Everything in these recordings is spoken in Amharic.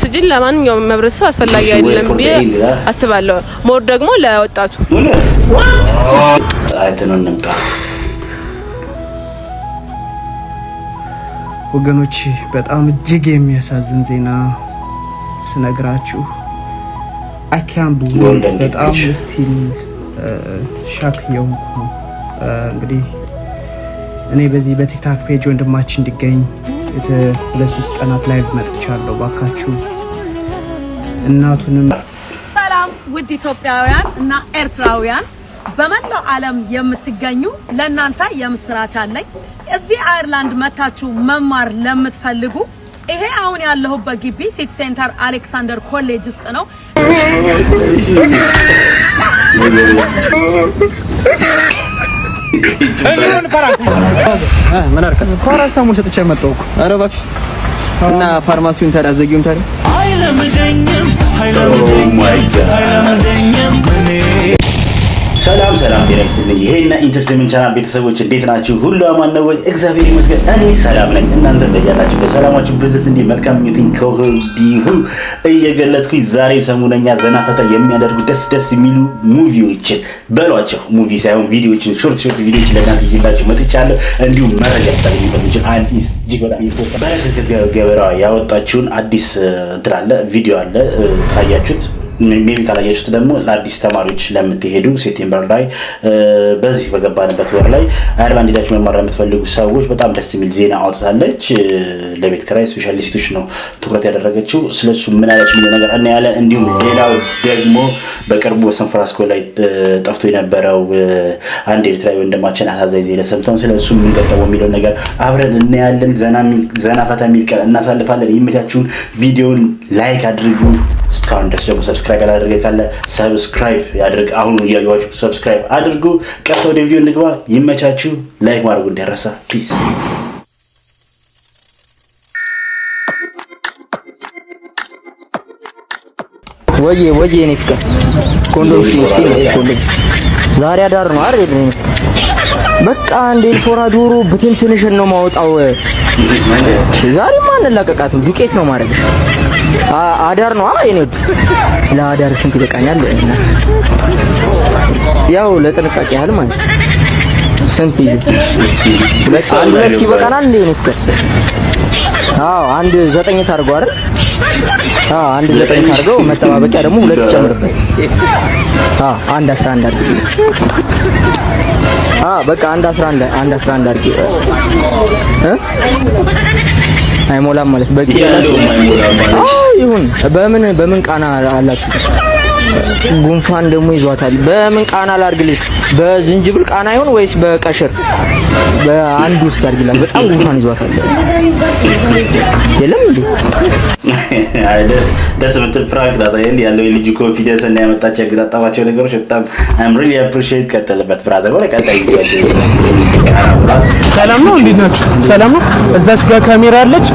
ኦክሲጅን ለማንኛውም ህብረተሰብ አስፈላጊ አይደለም ብዬ አስባለሁ። More ደግሞ ለወጣቱ። እውነት አይተነው እንምጣ። ወገኖች፣ በጣም እጅግ የሚያሳዝን ዜና ስነግራችሁ አኪያም በጣም still shock የሆንኩ ነው። እንግዲህ እኔ በዚህ በ TikTok page ወንድማችን እንዲገኝ 2-3 ቀናት live መጥቻለሁ። ባካችሁ እናቱንም ሰላም ውድ ኢትዮጵያውያን እና ኤርትራውያን በመላው ዓለም የምትገኙ፣ ለእናንተ የምስራች አለኝ። እዚህ አየርላንድ መታችሁ መማር ለምትፈልጉ ይሄ አሁን ያለሁበት ግቢ City Centre Alexander College ውስጥ ነው። ፓራስታሞል ሰጥቼ መጣሁ እኮ። ኧረ እባክሽ፣ እና ፋርማሲውን ታዲያ አትዘጊውም ታዲያ? Oh my God። ሰላም ሰላም፣ ጤና ይስጥልኝ። ይሄና entertainment channel ቤተሰቦች እንዴት ናችሁ? ሁሉ አማን ነው ወይ? እግዚአብሔር ይመስገን እኔ ሰላም ነኝ። እናንተ በያላችሁበት ሰላማችሁ ብዝት እንዲል መልካም ምኞቴን ከወዲሁ እየገለጽኩኝ ዛሬ ሰሞነኛ ዘና ፈታ የሚያደርጉ ደስ ደስ የሚሉ movie ዎችን በሏቸው፣ movie ሳይሆን ቪዲዮዎችን፣ short short ቪዲዮዎችን ለእናንተ ይዤላችሁ መጥቻለሁ። እንዲሁም መረጃ ልታገኙበት የሚችል አንድ እጅግ በጣም important በረከት ገበሬዋ ያወጣችውን አዲስ እንትን አለ፣ ቪዲዮ አለ፣ ካያችሁት፣ maybe ካላያችሁት ደግሞ ለአዲስ ተማሪዎች ለምትሄዱ September ላይ፣ በዚህ በገባንበት ወር ላይ አየርላንድ ሄዳችሁ መማር ለምትፈልጉ ሰዎች በጣም ደስ የሚል ዜና አውጥታለች። ለቤት ኪራይ specially ሴቶች ነው ትኩረት ያደረገችው። ስለሱ ምን አለች የሚለው ነገር እናያለን። እንዲሁም ሌላው ደግሞ በቅርቡ በሳን ፍራንሲስኮ ላይ ጠፍቶ የነበረው አንድ ኤርትራዊ ወንድማችን አሳዛኝ ዜና ሰምተን ስለሱ ምን ገጠመው የሚለው ነገር አብረን እናያለን። ዘና ፈታ የሚል ቀን እናሳልፋለን። ይመቻችሁን። ቪዲዮውን like አድርጉ። እስካሁን ድረስ ደግሞ subscribe ያላደረገ ካለ subscribe ያድርግ። አሁኑ እያዩዋችሁ subscribe አድርጉ። ቀጥታ ወደ ቪዲዮ እንግባ። ይመቻችሁ። Like ማድረጉ እንዳይረሳ። Peace። ወዬ ወዬ፣ የኔ ፍቅር፣ ኮንዶም እስኪ እስኪ ኮንዶም። ዛሬ አዳር ነው አይደል? የኔ ፍቅር፣ በቃ እንደ ኤልፎራ ዶሮ ብትንትንሽን ነው ማወጣው። ዛሬማ አንላቀቃትም፣ ዱቄት ነው ማድረግሽ። አዳር ነው የኔ ውድ። ለአዳር ስንት ይበቃኛል? ያው ለጥንቃቄ ያህል ማለት ነው። ስንት ይዤ ሁለት፣ አንድ ሁለት ይበቃናል እንዴ የኔ ፍቅር? አዎ፣ አንድ ዘጠኝ ታርገው አይደል? አዎ፣ አንድ ዘጠኝ ታርገው፣ መጠባበቂያ ደግሞ ሁለት ጨምርበት። አዎ፣ አንድ 11 አድርጊ። አዎ፣ በቃ አንድ 11፣ አንድ 11 አድርጊ። እ አይሞላም ማለት በቂ ይሁን። በምን በምን ቃና አላችሁ? ጉንፋን ደግሞ ይዟታል። በምን ቃና ላድርግልሽ? በዝንጅብል ቃና ይሁን ወይስ በቀሽር? በአንድ ውስጥ አድርጊላት። በጣም ጉንፋን ይዟታል። የለም እንዴ? ደስ ደስ የምትል prank ናት አይደል? ያለው የልጁ confidence እና ያመጣቸው ያገጣጠማቸው ነገሮች በጣም I'm really appreciate። ቀጥልበት brother። ወደ ቀጣይ። ሰላም ነው። እንዴት ናችሁ? ሰላም ነው። እዛች ጋር ካሜራ አለች።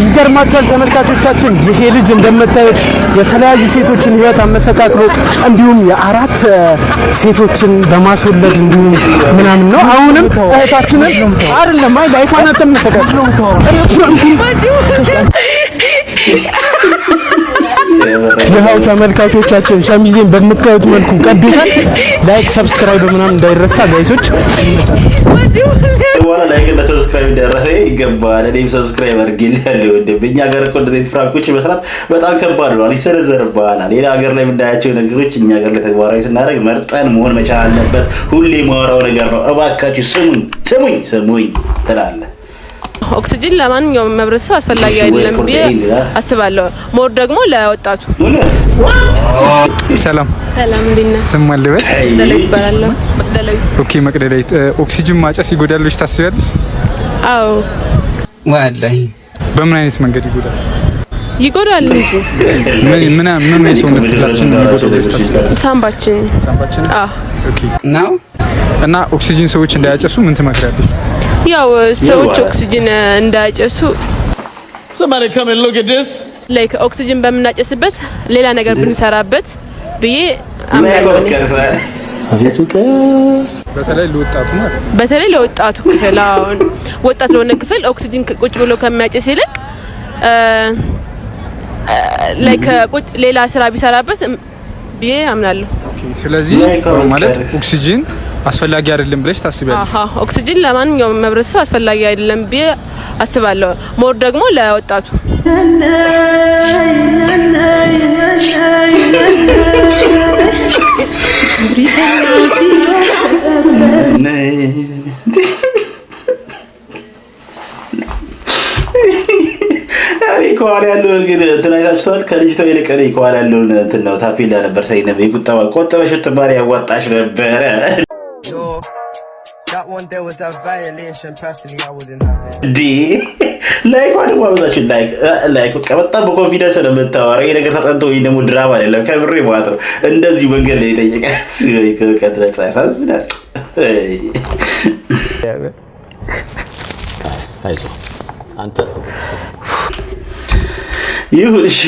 ይገርማችኋል ተመልካቾቻችን፣ ይሄ ልጅ እንደምታዩት የተለያዩ ሴቶችን ህይወት አመሰቃቅሎ እንዲሁም የአራት ሴቶችን በማስወለድ እንዲሁም ምናምን ነው። አሁንም እህታችንን አይደለም፣ አይ life ዋን አተመሰቃቅሎ። ይኸው ተመልካቾቻችን ሸሚዜን በምታዩት መልኩ ቀዶታል። Like subscribe ምናምን እንዳይረሳ guys ኦች። በኋላ like እና subscribe እንዳይረሳ ይገባል። እኔም subscribe አድርጌልሃለሁ። ወንድም፣ እኛ ሀገር እኮ እንደዚህ አይነት prank ኦች መስራት በጣም ከባድ ነው፣ ይሰነዘርብሃል። ሌላ ሀገር ላይ የምናያቸው ነገሮች እኛ ሀገር ላይ ተግባራዊ ስናደርግ መርጠን መሆን መቻል አለበት። ሁሌ የማወራው ነገር ነው። እባካችሁ ስሙኝ፣ ስሙኝ፣ ስሙኝ ትላለህ። ኦክሲጅን ለማንኛውም ህብረተሰብ አስፈላጊ አይደለም ብዬ አስባለሁ። More ደግሞ ለወጣቱ። ሰላም። ሰላም፣ እንዴት ነህ? ስም ማን ልበል? መቅደላዊት እባላለሁ። መቅደላዊት። Okay መቅደላዊት፣ ኦክሲጅን ማጨስ ይጎዳል ብለሽ ታስቢያለሽ? አዎ። ወላሂ። በምን አይነት መንገድ ይጎዳል? ይጎዳል እንጂ። ምን ምን ምን የሰውነት ክፍላችን ነው የሚጎዳው ብለሽ ታስቢያለሽ? ሳምባችን። ሳምባችን? አዎ። Okay። ነው። እና ኦክሲጅን ሰዎች እንዳያጨሱ ምን ትመክሪያለሽ? ያው ሰዎች ኦክሲጅን እንዳያጨሱ Somebody come and look at this. Like ኦክሲጅን በምናጨስበት ሌላ ነገር ብንሰራበት ብዬ አምናለሁ እኔ። በተለይ ለወጣቱ ማለት ነው። በተለይ ለወጣቱ ክፍል፣ አሁን ወጣት ለሆነ ክፍል ኦክሲጅን ቁጭ ብሎ ከሚያጨስ ይልቅ Like ቁጭ ሌላ ስራ ቢሰራበት ብዬ አምናለሁ። Okay፣ ስለዚህ ማለት ኦክሲጅን አስፈላጊ አይደለም ብለሽ ታስቢያለሽ? አሃ፣ ኦክሲጅን ለማንኛውም ህብረተሰብ አስፈላጊ አይደለም ብዬ አስባለሁ። More ደግሞ ለወጣቱ። እኔ ከኋላ ያለውን ግን እንትን አይታችኋል? ከልጅቷ ይልቅ እኔ ከኋላ ያለውን እንትን ነው ታፔላ ነበር ሳይ ነበር። የቁጠባ ቆጠበሽ ብትማሪ ያዋጣሽ ነበረ። Yo, that one there was a violation. Personally, I wouldn't have it. እንዴ፣ like ደግሞ አበዛችሁ። Like like በቃ በጣም በ confidence ነው የምታወራው። ይሄ ነገር ተጠንቶ ወይም ደግሞ ድራማ አይደለም፣ ከምሬ ማለት ነው። እንደዚሁ መንገድ ላይ የጠየቃት ከእውቀት ነፃ ያሳዝናል። አይዞህ አንተ። ይሁን እሺ።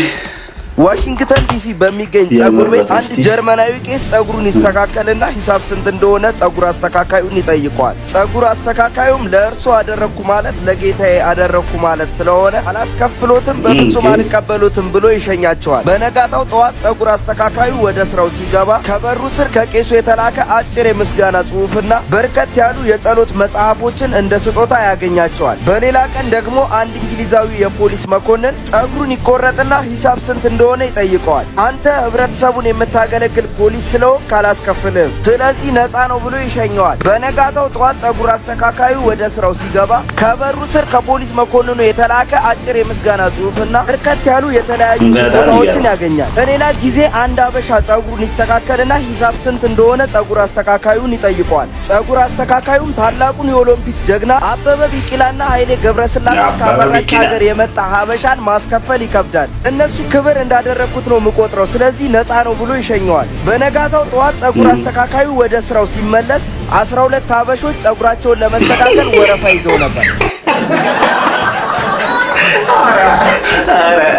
ዋሽንግተን ዲሲ በሚገኝ ጸጉር ቤት አንድ ጀርመናዊ ቄስ ጸጉሩን ይስተካከልና ሂሳብ ስንት እንደሆነ ጸጉር አስተካካዩን ይጠይቀዋል። ጸጉር አስተካካዩም ለእርሶ አደረግኩ ማለት ለጌታዬ አደረግኩ ማለት ስለሆነ አላስከፍሎትም፣ በፍጹም አልቀበሉትም ብሎ ይሸኛቸዋል። በነጋታው ጠዋት ጸጉር አስተካካዩ ወደ ስራው ሲገባ ከበሩ ስር ከቄሱ የተላከ አጭር የምስጋና ጽሑፍና በርከት ያሉ የጸሎት መጽሐፎችን እንደ ስጦታ ያገኛቸዋል። በሌላ ቀን ደግሞ አንድ እንግሊዛዊ የፖሊስ መኮንን ጸጉሩን ይቆረጥና ሂሳብ ስንት እንደሆነ ይጠይቀዋል። አንተ ህብረተሰቡን የምታገለግል ፖሊስ ስለሆንክ አላስከፍልህም፣ ስለዚህ ነፃ ነው ብሎ ይሸኘዋል። በነጋታው ጠዋት ጸጉር አስተካካዩ ወደ ስራው ሲገባ ከበሩ ስር ከፖሊስ መኮንኑ የተላከ አጭር የምስጋና ጽሑፍና በርከት ያሉ የተለያዩ ስጦታዎችን ያገኛል። በሌላ ጊዜ አንድ አበሻ ጸጉሩን ይስተካከልና ሂሳብ ስንት እንደሆነ ጸጉር አስተካካዩን ይጠይቀዋል። ጸጉር አስተካካዩም ታላቁን የኦሎምፒክ ጀግና አበበ ቢቂላና ኃይሌ ገብረስላሴ ካፈራች ሀገር የመጣ ሀበሻን ማስከፈል ይከብዳል። እነሱ ክብር እንዳደረግኩት ነው የምቆጥረው፣ ስለዚህ ነፃ ነው ብሎ ይሸኘዋል። በነጋታው ጠዋት ጸጉር አስተካካዩ ወደ ስራው ሲመለስ 12 ሀበሾች ጸጉራቸውን ለመስተካከል ወረፋ ይዘው ነበር።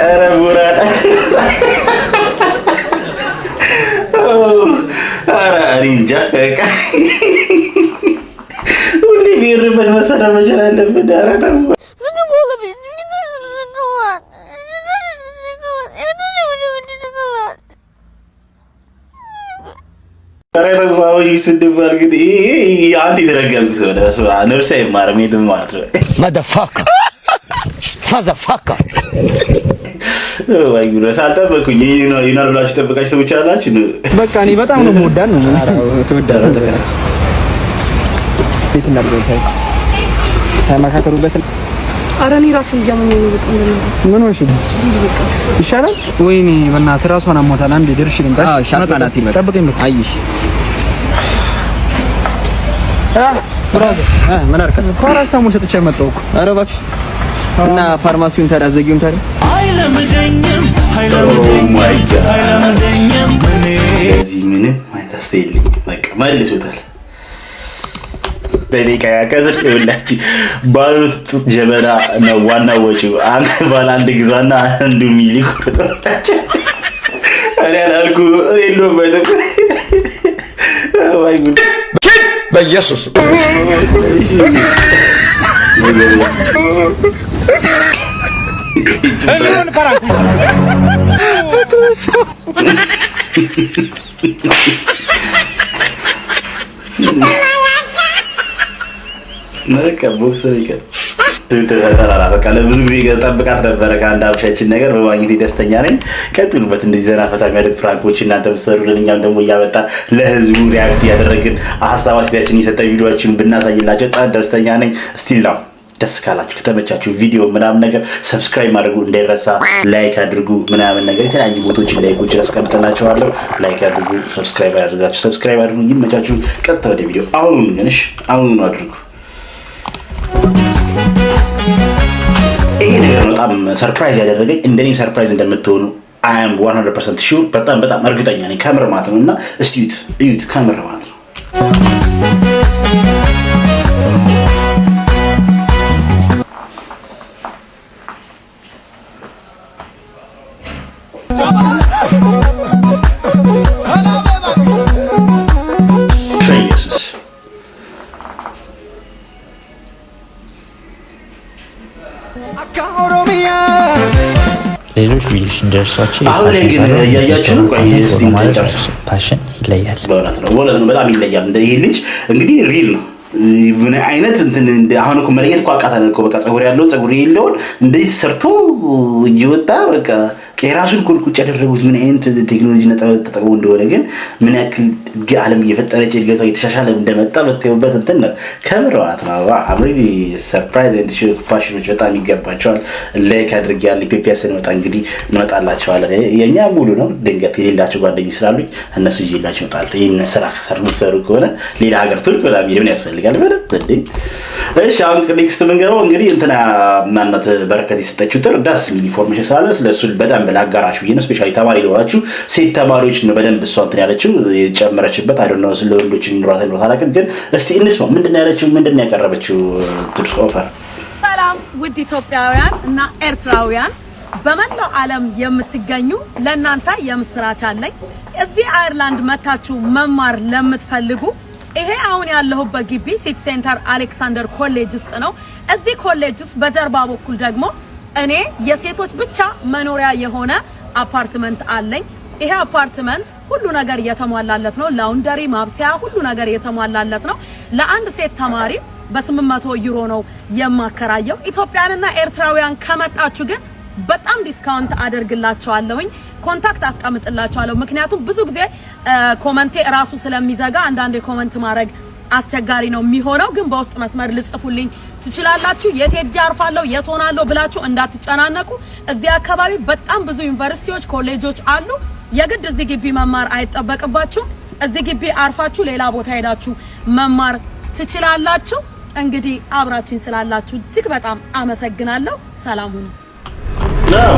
ኧረ ሞራል፣ ኧረ እኔ እንጃ። በቃ ሁሌ ብሄርበት መሰደብ መቻል አለብን። ኧረ ተው። Задумала, блин, мне нужен шоколад. Мне нужен шоколад. Я тоже хочу шоколад. ኧረ ተው፣ አበሾች ስንባል ግን ይሄ አንድ የተረገምክ ሰው ነህ። በስመ አብ፣ ነፍሴ አይማርም የትም ማለት ነው። Motherfucker, fatherfucker. ወይ ጉድ፣ አልጠበቅኩኝ። ይሆናል ብላችሁ ጠብቃችሁ ሰዎች አላችሁ። በቃ እኔ በጣም ነው የምወዳት ነው። ትወዳለህ? እንዴት እናድርገው? ተመካከሩበት። ኧረ እኔ ራሴን እያመመኝ ነው በጣም። ምን ሆንሽ? ይሻላል? ወይኔ በእናትህ ራሷን አሟታል። አንዴ ደርሼ ልምጣ። ጠብቀኝ በቃ። አይሽ Brother፣ ምን አልከት? ፓራስታሞል ሰጥቼ መጣሁ እኮ። ኧረ እባክሽ፣ እና ፋርማሲውን ታዲያ ዘጊውን ታዲያ። Oh my God፣ ለዚህ ምንም አይነት አስተያየት የለኝም። በቃ መልሶታል። በደቂቃ ከስር ይኸውላችሁ ባሉት ጡት ጀበና ነው ዋናው ወጪው። አንድ ባለ አንድ ግዛና አንዱ ሚሊ ቆርጠላቸው። እኔ አላልኩም፣ እኔ የለሁበትም። ወይ ጉድ! በኢየሱስ። እሺ፣ በቃ ቦክስ ይቀር ተጠራራ። በቃ ለብዙ ጊዜ ጠብቃት ነበረ። ከአንድ አብሻችን ነገር በማግኘት ደስተኛ ነኝ። ቀጥሉበት። እንደዚህ ዘና ፈታ የሚያደርግ prank ኦች እናንተ ብትሰሩልን እኛም ደግሞ እያመጣ ለህዝቡ react እያደረግን ሀሳብ አስተያየታችን እየሰጠ ቪዲዮችን ብናሳይላቸው በጣም ደስተኛ ነኝ። Still ነው ደስ ካላችሁ፣ ከተመቻችሁ ቪዲዮ ምናምን ነገር subscribe ማድረጉ እንዳይረሳ፣ like አድርጉ ምናምን ነገር የተለያዩ ቦታዎችን like ኦችን አስቀምጥላችኋለሁ። Like አድርጉ፣ subscribe አድርጋችሁ subscribe አድርጉ። ይመቻችሁ። ቀጥታ ወደ ቪዲዮ። አሁኑን ግን እሺ፣ አሁኑን አድርጉ። ይሄ ነገር በጣም surprise ያደረገኝ፣ እንደኔም surprise እንደምትሆኑ I'm 100% sure፣ በጣም በጣም እርግጠኛ ነኝ ከምር ማለት ነው። እና እስቲ እዩት እዩት ከምር ማለት ነው። ኢየሱስ። ሌሎች ቢልሽ እንዲደርሷችሁ አሁን ላይ የፓሽን ግን ሳሎን እያያችሁ ነው። የቲክቶክ ቆይ account እስቲ follow እንትን ማድረግ ጨርስ። አይርሱ። ፓሽን ይለያል። በእውነት ነው፣ በእውነት ነው፣ በጣም ይለያል። እንደ ይሄ ልጅ እንግዲህ real ነው። ምን አይነት እንትን አሁን እኮ መለየት እኮ አቃተን እኮ። በቃ ፀጉር ያለውን ፀጉር የሌለውን እንደዚህ ተሰርቶ እየወጣ በቃ የራሱን እኮ ቁጭ ያደረጉት ምን አይነት ቴክኖሎጂ ተጠቅሞ እንደሆነ ግን ምን ያክል ዓለም እየፈጠነች እድገቷ እየተሻሻለ እንደመጣ በታዩበት እንትን ነው ከምር ማለት ነው። I'm really surprised and shocked። ፓሽኖች በጣም ይገባቸዋል። Like አድርጌያለሁ። ኢትዮጵያ ስንመጣ እንግዲህ እንመጣላቸዋለን። የእኛ ሙሉ ነው። ድንገት የሌላቸው ጓደኞች ስላሉኝ እነሱ ይዤላቸው ይመጣሉ። ይህን ስራ ከሰሩ የምትሰሩ ከሆነ ሌላ ሀገር ቱርክ ምናምን ምን ያስፈልጋል? ምንም እንዴ። እሺ፣ አሁን next የምንገባው እንግዲህ እንትና ማናት በረከት የሰጠችው ጥር ደስ የሚል information ስላለ ስለሱ በደንብ ላጋራችሁ ብዬ ነው። Specially ተማሪ ለሆናችሁ ሴት ተማሪዎች ነው በደንብ እሷ እንትን ያለችው የጨመረችበት። I don't know ስለ ወንዶች ይኑራት አይኑራት አላውቅም፣ ግን እስቲ እንስማው። ምንድን ነው ያለችው? ምንድን ነው ያቀረበችው ትርስ offer? ሰላም ውድ ኢትዮጵያውያን እና ኤርትራውያን፣ በመላው ዓለም የምትገኙ፣ ለእናንተ የምስራች አለኝ። እዚህ አየርላንድ መታችሁ መማር ለምትፈልጉ ይሄ አሁን ያለሁበት ግቢ City Centre አሌክሳንደር ኮሌጅ ውስጥ ነው። እዚህ ኮሌጅ ውስጥ በጀርባ በኩል ደግሞ እኔ የሴቶች ብቻ መኖሪያ የሆነ አፓርትመንት አለኝ። ይሄ አፓርትመንት ሁሉ ነገር የተሟላለት ነው። Laundry፣ ማብሰያ፣ ሁሉ ነገር የተሟላለት ነው። ለአንድ ሴት ተማሪ በ800 ዩሮ ነው የማከራየው። ኢትዮጵያንና ኤርትራውያን ከመጣችሁ ግን በጣም discount አደርግላችኋለሁኝ። Contact አስቀምጥላችኋለሁ። ምክንያቱም ብዙ ጊዜ comment ኤ እራሱ ስለሚዘጋ አንዳንዴ comment ማድረግ አስቸጋሪ ነው የሚሆነው። ግን በውስጥ መስመር ልትጽፉልኝ ትችላላችሁ። የት ሄጄ አርፋለሁ፣ የት ሆናለሁ ብላችሁ እንዳትጨናነቁ። እዚህ አካባቢ በጣም ብዙ ዩኒቨርሲቲዎች፣ ኮሌጆች አሉ። የግድ እዚህ ግቢ መማር አይጠበቅባችሁም። እዚህ ግቢ አርፋችሁ ሌላ ቦታ ሄዳችሁ መማር ትችላላችሁ። እንግዲህ አብራችሁኝ ስላላችሁ እጅግ በጣም አመሰግናለሁ። ሰላም ሁኑ።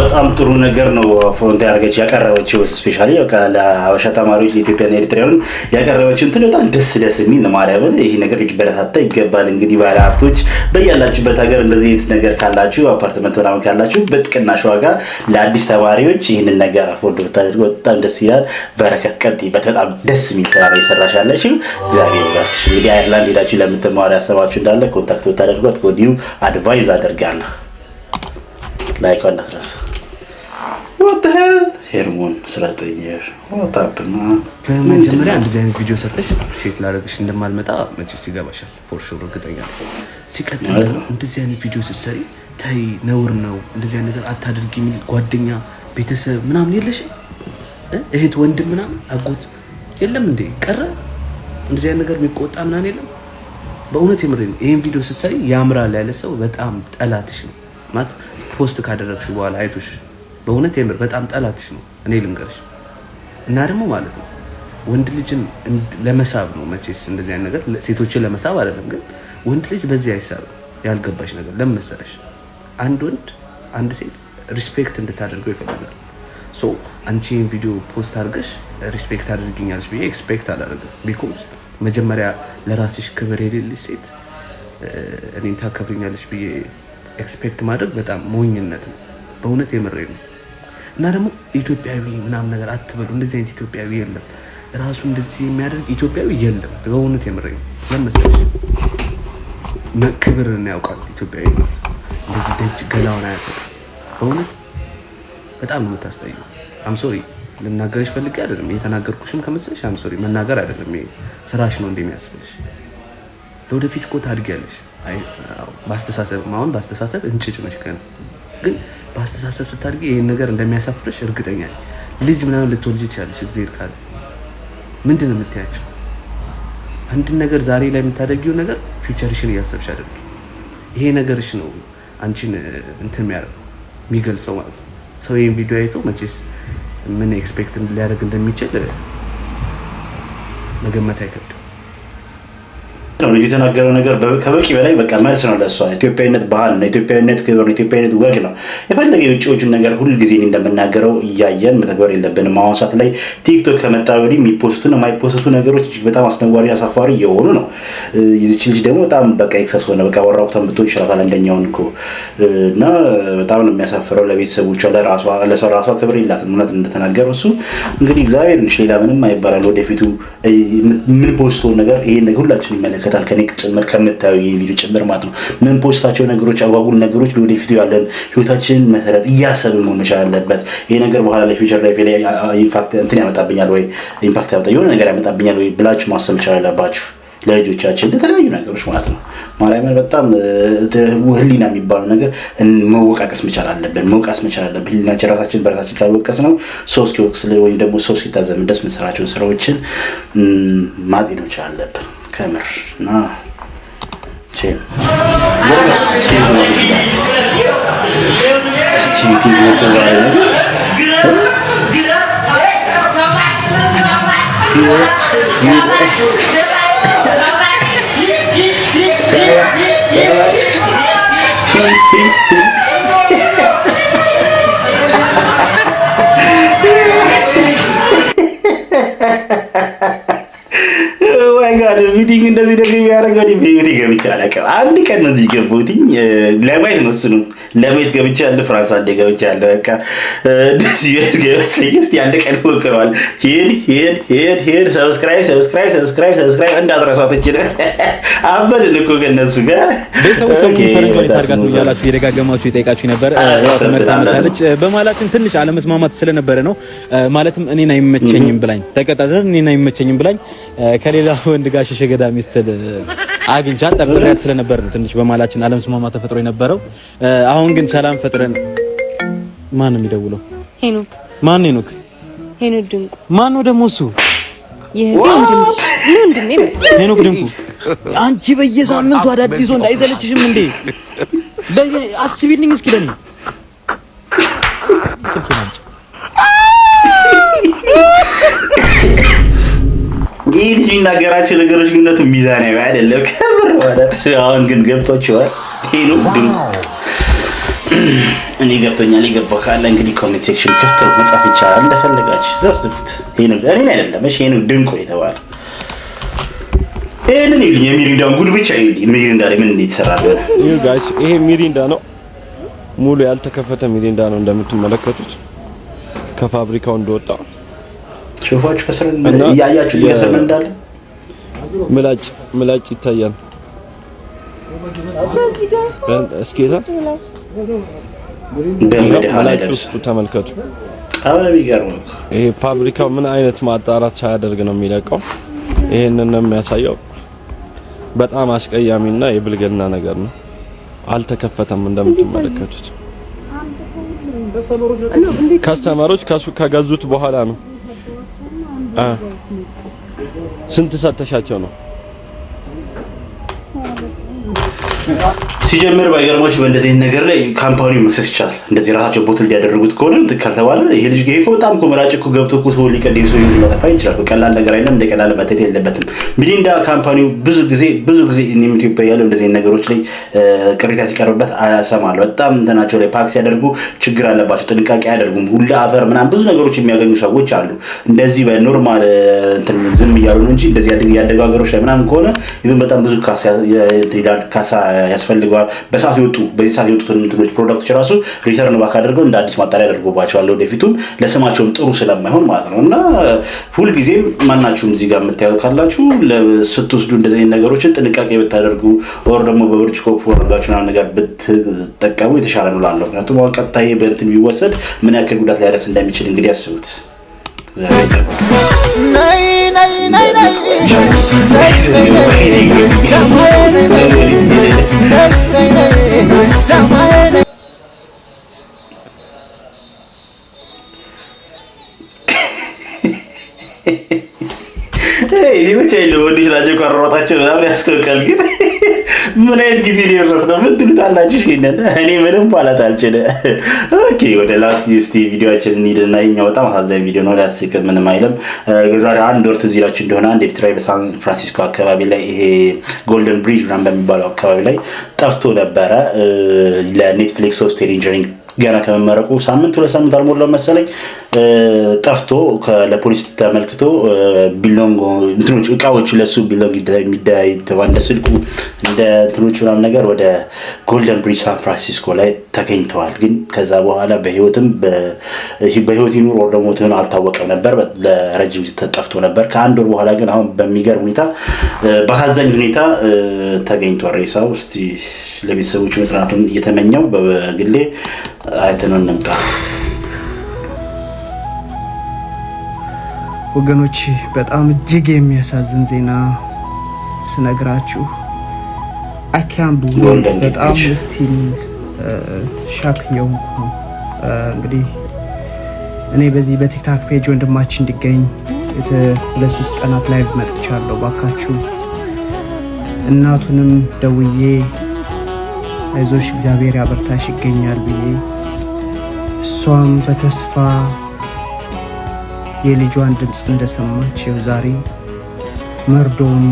በጣም ጥሩ ነገር ነው front ያደረገች ያቀረበችው። Specially በቃ ለሀበሻ ተማሪዎች፣ ለኢትዮጵያና ኤርትራውያን ያቀረበችው እንትን በጣም ደስ ደስ የሚል ነው። ማርያምን ይህ ነገር ሊበረታታ ይገባል። እንግዲህ ባለ ሀብቶች በያላችሁበት ሀገር እንደዚህ አይነት ነገር ካላችሁ፣ አፓርትመንት ምናምን ካላችሁ በቅናሽ ዋጋ ለአዲስ ተማሪዎች ይህንን ነገር afford ብታደርጉ በጣም ደስ ይላል። በረከት ቀጥይበት። በጣም ደስ የሚል ስራ ነው የሰራሽ ያለሽው። እግዚአብሔር ይባርክሽ። እንግዲህ አየርላንድ ሄዳችሁ ለምትማሩ ያሰባችሁ እንዳለ contact ብታደርጓት ከወዲሁ advise አደርጋለሁ። Like እንዳትረሱ። What the hell? ሄርሞን 19 year what happened, man? በመጀመሪያ እንደዚህ አይነት ቪዲዮ ሰርተሽ appreciate ላደርግሽ እንደማልመጣ መቼስ ይገባሻል። For sure እርግጠኛ ነኝ። ሲቀጥል ደግሞ እንደዚህ አይነት ቪዲዮ ስትሰሪ ተይ ነውር ነው፣ እንደዚህ አይነት ነገር አታድርጊ የሚል ጓደኛ፣ ቤተሰብ ምናምን የለሽም? እህት፣ ወንድም ምናምን አጎት የለም እንዴ? ቀረ እንደዚህ አይነት ነገር የሚቆጣ ምናምን የለም? በእውነት የምሬን ነው። ይሄን ቪዲዮ ስትሰሪ ያምራል ያለ ሰው በጣም ጠላትሽ ነው ማለት post ካደረግሽ በኋላ አይቶሽ በእውነት የምር በጣም ጠላትሽ ነው። እኔ ልንገርሽ እና ደግሞ ማለት ነው ወንድ ልጅን ለመሳብ ነው መቼስ እንደዚህ አይነት ነገር፣ ሴቶችን ለመሳብ አይደለም፣ ግን ወንድ ልጅ በዚህ አይሳብም። ያልገባሽ ነገር ለምን መሰለሽ? አንድ ወንድ አንድ ሴት respect እንድታደርገው ይፈልጋል። So አንቺ ይህን ቪዲዮ post አድርገሽ respect አድርጊኛለሽ ብዬ expect አላደርግም። Because መጀመሪያ ለራስሽ ክብር የሌለሽ ሴት እኔን ታከብሪኛለሽ ብዬ expect ማድረግ በጣም ሞኝነት ነው። በእውነት የምሬ ነው። እና ደግሞ ኢትዮጵያዊ ምናምን ነገር አትበሉ። እንደዚህ አይነት ኢትዮጵያዊ የለም። ራሱ እንደዚህ የሚያደርግ ኢትዮጵያዊ የለም። በእውነት የምሬ ነው። ለምን መሰለሽ? ክብርን ያውቃል ኢትዮጵያዊ ማለት እንደዚህ ደጅ ገላውን አያሰጥም። በእውነት በጣም ነው የምታስጠይው። I'm sorry፣ ልናገርሽ ፈልጌ አይደለም። እየተናገርኩሽም ከመሰለሽ I'm sorry። መናገር አይደለም ይሄ ስራሽ ነው እንደሚያስብልሽ። ለወደፊት እኮ ታድጊያለሽ። አይ አዎ፣ በአስተሳሰብ አሁን በአስተሳሰብ እንጭጭ ነሽ ገና፣ ግን በአስተሳሰብ ስታድጊ ይሄን ነገር እንደሚያሳፍርሽ እርግጠኛ ነኝ። ልጅ ምናምን ልትወልጂ ትችያለሽ እግዚአብሔር ካለ። ምንድን ነው የምትያቸው? አንድን ነገር ዛሬ ላይ የምታደርጊው ነገር future ሽን እያሰብሽ አድርጊ። ይሄ ነገርሽ ነው አንቺን እንትን የሚያደርገው፣ የሚገልጸው ማለት ነው። ሰው ይሄን ቪዲዮ አይቶ መቼስ ምን expect ሊያደርግ እንደሚችል መገመት አይከብድም። ነው ልጁ የተናገረው ነገር ከበቂ በላይ በቃ መልስ ነው ለእሷ። ኢትዮጵያዊነት ባህል ነው፣ ኢትዮጵያዊነት ክብር ነው፣ ኢትዮጵያዊነት ወግ ነው። የፈለገ የውጭዎቹን ነገር ሁል ጊዜ እኔ እንደምናገረው እያየን መተግበር የለብንም። አሁን ሰዓት ላይ ቲክቶክ ከመጣ ወዲህ የሚ post ቱና የማይ post ቱ ነገሮች እጅግ በጣም አስነዋሪ አሳፋሪ እየሆኑ ነው። የዚች ልጅ ደግሞ በጣም በቃ excess ሆነ። በቃ ወራቁቷን ብትሆን ይችላታል አንደኛውን እኮ እና በጣም ነው የሚያሳፍረው። ለቤተሰቦቿ ለራሷ ለሰው ራሷ ክብር የላትም። እውነት እንደተናገረው እሱ እንግዲህ እግዚአብሔር ነሽ፣ ሌላ ምንም አይባላል። ወደፊቱ ምን post ተው ነገር ይሄን ነገር ሁላችን ይመለከታል። ይመለከታል፣ ከኔ ጭምር ከምታዩ ይህ ቪዲዮ ጭምር ማለት ነው። ምን post ኣቸው ነገሮች አጓጉል ነገሮች ለወደፊቱ ያለን ህይወታችንን መሰረት እያሰብን መሆን መቻል አለበት። ይሄ ነገር በኋላ ላይ future life ላይ impact እንትን ያመጣብኛል ወይ impact ያመጣ የሆነ ነገር ያመጣብኛል ወይ ብላችሁ ማሰብ መቻል አለባችሁ። ለልጆቻችን ለተለያዩ ነገሮች ማለት ነው። ማርያምን በጣም ህሊና የሚባለው ነገር መወቃቀስ መቻል አለብን። መውቀስ መቻል አለብን። ህሊናችን ራሳችን በራሳችን ካልወቀስ ነው ሰው እስኪወቅስ ወይም ደግሞ ሰው እስኪታዘብን ድረስ የምንሰራቸውን ስራዎችን ማጤን መቻል አለብን። ከምር እና meeting እንደዚህ ደግሞ የሚያደርገው እኔ በህይወቴ ገብቼ አላውቅም። አንድ ቀን ነው እዚህ የገባሁትኝ ለማየት ነው፣ እሱንም ለማየት ገብቻለሁ። ፍራንስ አንዴ ገብቻለሁ። በቃ እንደዚህ ቢያደርግ ይመስለኝ። እስኪ አንድ ቀን ሞክረዋል። ሂድ ሂድ ሂድ ሂድ፣ subscribe subscribe subscribe subscribe እንዳትረሷት። እችል አበድን እኮ ከእነሱ ጋር። ቤተሰቦች ሰሞኑን ፈረንጇን የታርጋት ነው እያላችሁ እየደጋገማችሁ የጠየቃችሁ ነበር። ያው ተመልሳ መታለች። በማለትም ትንሽ አለመስማማት ስለነበረ ነው። ማለትም እኔን አይመቸኝም ብላኝ ተቀጣጥረን እኔን አይመቸኝም ብላኝ ከሌላ ወንድ ጋር ሸሸ ገዳሚ ስትል አግኝቻት ጠርጥሬያት ስለነበር ነው ትንሽ በማላችን አለመስማማት ተፈጥሮ የነበረው። አሁን ግን ሰላም ፈጥረን። ማን ነው የሚደውለው? ሄኖክ። ማን ሄኖክ? ሄኖክ ድንቁ። ማን ነው ደግሞ እሱ? የእህቴ ወንድም ነው፣ ወንድሜ ነው። ሄኖክ ድንቁ። አንቺ በየሳምንቱ አዳዲስ ወንድ አይሰለችሽም እንዴ? አስቢልኝ እስኪ ለኔ፣ ስልኬን አምጪ። ይህ ልጅ የሚናገራቸው ነገሮች ግነቱ ሚዛናዊ አይደለም። ከምር ማለት አሁን ግን ገብቷቸዋል። ሄኖክ ድንቁ እኔ ገብቶኛል። የገባው ካለ እንግዲህ comment section ክፍት ነው፣ መጻፍ ይቻላል። እንደፈለጋችሁ ዘፍዝፉት። ሄኖክ እኔን አይደለም እሺ፣ ሄኖክ ድንቁ የተባለው ይሄንን ይኸውልኝ፣ የሚሪንዳውን ጉድ ብቻ ይኸውልኝ። ሚሪንዳ ላይ ምን እንደተሰራ እንደሆነ። ይኸው guys፣ ይሄ ሚሪንዳ ነው። ሙሉ ያልተከፈተ ሚሪንዳ ነው እንደምትመለከቱት ከፋብሪካው እንደወጣ። ሾፋችሁ ከስር እያያችሁ ከስር ምን እንዳለ። ምላጭ ምላጭ ይታያል። እስኪ በመድኃኒዓለም ውስጡ ተመልከቱ። በጣም ነው የሚገርመው። ይሄ ፋብሪካው ምን አይነት ማጣራት ሳያደርግ ነው የሚለቀው። ይሄንን ነው የሚያሳየው። በጣም አስቀያሚና የብልግና ነገር ነው። አልተከፈተም እንደምትመለከቱት። Customer ኦች ከሱ ከገዙት በኋላ ነው። ስንት ሰተሻቸው ነው? ሲጀምር ባይገርማችሁ በእንደዚህ አይነት ነገር ላይ company ው መክሰስ ይቻላል። እንደዚህ ራሳቸው bottle ያደረጉት ከሆነ እንትን ካልተባለ ይሄ ልጅ ይሄ እኮ በጣም እኮ መራጭ እኮ ገብቶ እኮ ሰው ሊቀድ ሰው ህይወት ሊያጠፋ ይችላል። ቀላል ነገር አይደለም። እንደ ቀላል መታየት የለበትም። ሚሪንዳ company ው ብዙ ጊዜ እኔም ኢትዮጵያ ያለው እንደዚህ አይነት ነገሮች ላይ ቅሬታ ሲቀርብበት አሰማለሁ። በጣም እንትናቸው ላይ pack ሲያደርጉ ችግር አለባቸው፣ ጥንቃቄ አያደርጉም። ሁላ አፈር ምናምን ብዙ ነገሮች የሚያገኙ ሰዎች አሉ። እንደዚህ በ normal እንትን ዝም እያሉ ነው እንጂ እንደዚህ ያደጉ ሀገሮች ላይ ምናምን ከሆነ even በጣም ብዙ ካሳ ይላል፣ ካሳ ያስፈልገዋል። በሰዓት የወጡ በዚህ ሰዓት የወጡትን እንትኖች product ኦች ራሱ return back አድርገው እንደ አዲስ ማጣሪያ ያደርጉባቸዋል። ወደፊቱም ለስማቸውም ጥሩ ስለማይሆን ማለት ነው። እና ሁልጊዜም ማናችሁም እዚህ ጋር የምታዩት ካላችሁ ስትወስዱ እንደዚህ አይነት ነገሮችን ጥንቃቄ ብታደርጉ or ደግሞ በብርጭቆ አድርጋችሁ ምናምን ነገር ብትጠቀሙ የተሻለ ነው እላለሁ። ምክንያቱም አሁን ቀጥታ ይሄ በእንትን ቢወሰድ ምን ያክል ጉዳት ሊያደርስ እንደሚችል እንግዲህ አስቡት። እግዚአብሔር ይጠብቅ። ነይ ነይ ነይ ነይ ነይ። ሴቶች አይደለም ወንዶች ናቸው ቀረሮታቸው ምናምን ያስታውቃል። ግን ምን አይነት ጊዜ ሊደረስ ነው? ምን ትሉታላችሁ? ይሄንን እኔ ምንም ማለት አልችልም። Okay፣ ወደ last እስቲ ቪዲዮአችን እንሂድና ይኸኛው በጣም አሳዛኝ ቪዲዮ ነው። ሊያስቅ ምንም አይልም። የዛሬ አንድ ወር ትዝ ይላችሁ እንደሆነ አንድ ኤርትራዊ በሳን ፍራንሲስኮ አካባቢ ላይ ይሄ Golden Bridge ምናምን በሚባለው አካባቢ ላይ ጠፍቶ ነበረ። ለ Netflix software engineering ገና ከመመረቁ ሳምንት 2 ሳምንት አልሞላው መሰለኝ። ጠፍቶ ለፖሊስ ተመልክቶ belong እንትኖች እቃዎቹ ለሱ belong እንደ ስልኩ፣ እንደ እንትኖቹ ምናምን ነገር ወደ Golden Bridge ሳን ፍራንሲስኮ ላይ ተገኝተዋል። ግን ከዛ በኋላ በህይወት ይኑር ወር ደግሞ ሞት አልታወቀም ነበር። ለረጅም ጊዜ ጠፍቶ ነበር። ከአንድ ወር በኋላ ግን አሁን በሚገርም ሁኔታ፣ በአሳዛኝ ሁኔታ ተገኝቷል ሬሳው። እስቲ ለቤተሰቦቹ መጽናናቱን እየተመኘው በግሌ አይተነው እንምጣ። ወገኖች፣ በጣም እጅግ የሚያሳዝን ዜና ስነግራችሁ አኪያም በጣም still shock የሆንኩ ነው። እንግዲህ እኔ በዚህ በ TikTok page ወንድማችን እንዲገኝ 2-3 ቀናት live መጥቻለሁ። ባካችሁ እናቱንም ደውዬ አይዞሽ፣ እግዚአብሔር ያበርታሽ፣ ይገኛል ብዬ፣ እሷም በተስፋ የልጇን ድምፅ እንደሰማች ይኸው ዛሬ መርዶውን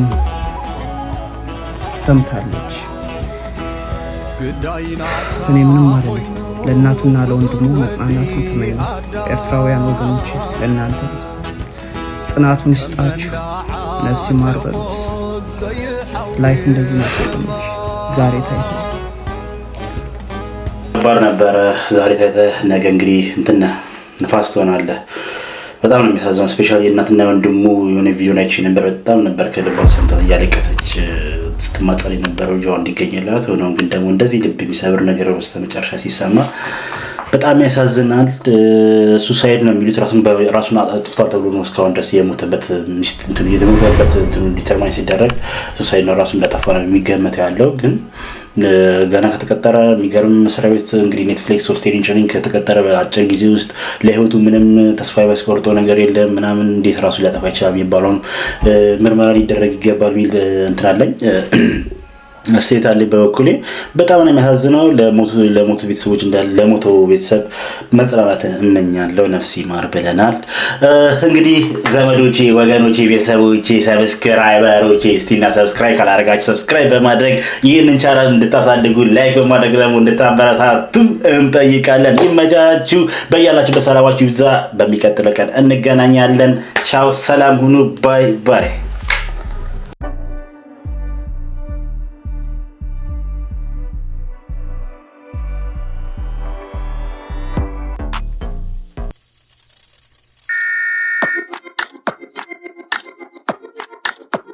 ሰምታለች። እኔ ምንም አይደለም። ለእናቱና ለወንድሙ መጽናናትን ተመኘሁ። ኤርትራውያን ወገኖች፣ ለእናንተ ጽናቱን ይስጣችሁ፣ ነፍስ ይማር በሉት። Life እንደዚህ ናት ወገኖች። ዛሬ ታይተ ከባድ ነበረ። ዛሬ ታይተ ነገ እንግዲህ እንትን ንፋስ ትሆናለህ። በጣም ነው የሚያሳዝነው። Especially እናትና ወንድሙ የሆነ ቪዲዮ ላይ ነበር። በጣም ነበር ከልቧ ሰምቷት እያለቀሰች ስትማጸን የነበረው ልጇ እንዲገኝላት። ሆኖም ግን ደግሞ እንደዚህ ልብ የሚሰብር ነገር በስተመጨረሻ ሲሰማ በጣም ያሳዝናል። Suicide ነው የሚሉት፣ ራሱን አጥፍቷል ተብሎ ነው እስካሁን ድረስ የሞተበት determine ሲደረግ suicide ነው፣ ራሱን እንዳጠፋ ነው የሚገመተው ያለው። ግን ገና ከተቀጠረ የሚገርም መስሪያ ቤት እንግዲህ Netflix software engineering ከተቀጠረ በአጭር ጊዜ ውስጥ ለህይወቱ ምንም ተስፋ የሚያስቆርጠው ነገር የለም ምናምን፣ እንዴት ራሱ ሊያጠፋ ይችላል የሚባለውን ምርመራ ሊደረግ ይገባል የሚል እንትን አለኝ፣ አስተያየት አለኝ በበኩሌ። በጣም ነው የሚያሳዝነው። ለሞቱ ቤተሰቦች እንዳለ ለሞተው ቤተሰብ መጽናናትን እመኛለሁ። ነፍስ ይማር ብለናል። እንግዲህ ዘመዶቼ፣ ወገኖቼ፣ ቤተሰቦቼ፣ subscriber ኦቼ እስቲና subscribe ካላደረጋችሁ subscribe በማድረግ ይህንን ቻናል እንድታሳድጉ፣ like በማድረግ ደግሞ እንድታበረታቱ እንጠይቃለን። ይመቻችሁ። በያላችሁ በሰላማችሁ ይብዛ። በሚቀጥለው ቀን እንገናኛለን። ቻው፣ ሰላም ሁኑ። Bye bye።